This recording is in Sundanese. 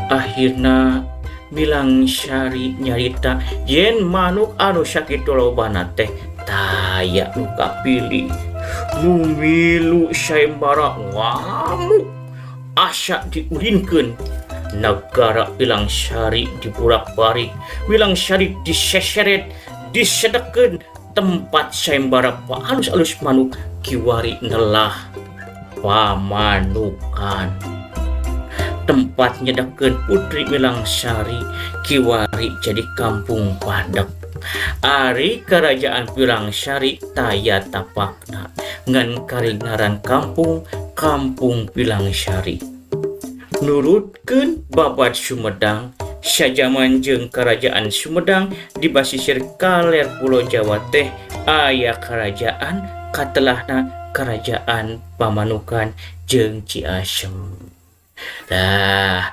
Akhirna Milangsari nyarita yen manuk anu sakitu lobana teh taya nu kapilih. Nu milu sayembara ngamuk asa diulinkeun. Nagara Pilangsari diburak-balik, Milangsari diseseret, disedekeun tempat sayembara paalus-alus manuk kiwari nelah pamanukan. Tempat nyedekeun Putri Milangsari kiwari jadi kampung Padek. Ari kerajaan Pilangsari taya tapakna ngan kari ngaran kampung, Kampung Pilangsari. Nurutkeun babad Sumedang, sajaman jeung kerajaan Sumedang di basisir kaler Pulau Jawa teh aya kerajaan katelahna Kerajaan Pamanukan jeung Ciasem. Nah,